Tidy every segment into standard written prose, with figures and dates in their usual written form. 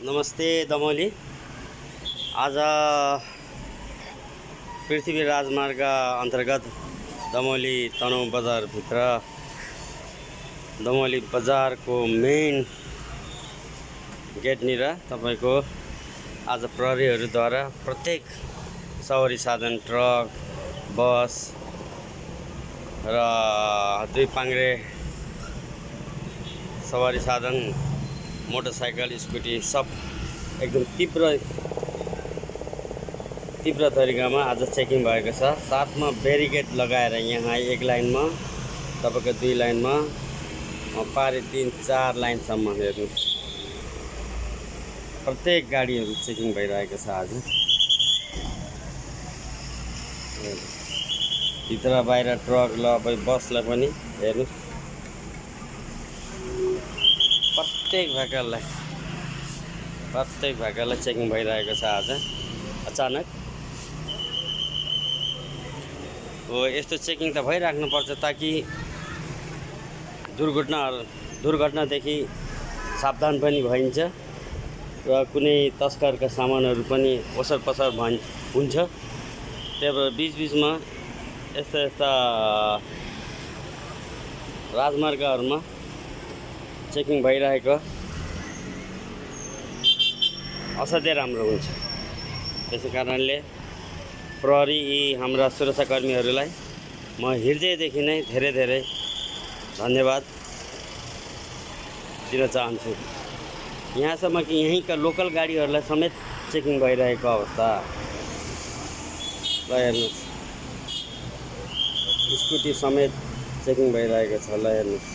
नमस्ते दमोली। आज पृथ्वी राजमार्ग अन्तर्गत दमोली तनहुँ बजारभित्र दमोली बजारको मेन गेटनिर तपाईको आज प्रहरीहरूद्वारा प्रत्येक सवारी साधन ट्रक बस र दुई पाङ्ग्रे सवारी साधन मोटरसाइकल स्कुटी सब एकदम तीव्र तरिकामा आज चेकिङ भएको छ। साथमा ब्यारिकेड लगाएर यहाँ एक लाइनमा तपाईको दुई लाइनमा पारे 3-4 लाइनसम्म हेर्नु प्रत्येक गाडीहरू चेकिङ भइरहेको छ। आज भित्र बाहिर ट्रक ल बसलाई पनि हेर्नु प्रत्येक भेकललाई चेकिङ भइरहेको छ। आज अचानक हो यस्तो चेकिङ त भइराख्नुपर्छ ताकि दुर्घटनादेखि सावधान पनि भइन्छ र कुनै तस्करका सामानहरू पनि ओसर पसर हुन्छ। त्यही भएर बीचमा यस्ता राजमार्गहरूमा चेकिङ भइरहेको असाध्यै राम्रो हुन्छ। त्यसै कारणले प्रहरी हाम्रा सुरक्षाकर्मीहरूलाई म हृदयदेखि नै धेरै धन्यवाद दिन चाहन्छु। यहाँसम्म कि यहीँका लोकल गाडीहरूलाई समेत चेकिङ भइरहेको अवस्था ल हेर्नुहोस्, स्कुटी समेत चेकिङ भइरहेको छ। ल हेर्नुहोस्,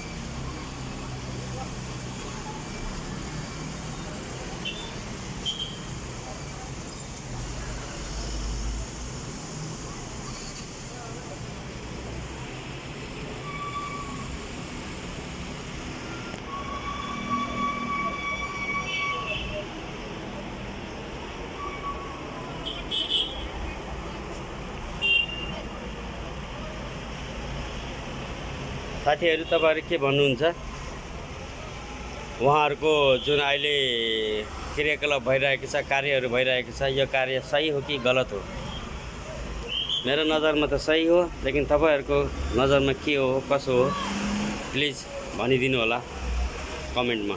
साथीहरू तपाईहरु के भन्नुहुन्छ? उहाँहरूको जुन अहिले क्रियाकलाप भइरहेको छ, कार्यहरू भइरहेको छ, यो कार्य सही हो कि गलत हो? मेरो नजरमा त सही हो, लेकिन तपाईहरुको नजरमा के हो कसो हो प्लिज भनिदिनु होला कमेन्टमा।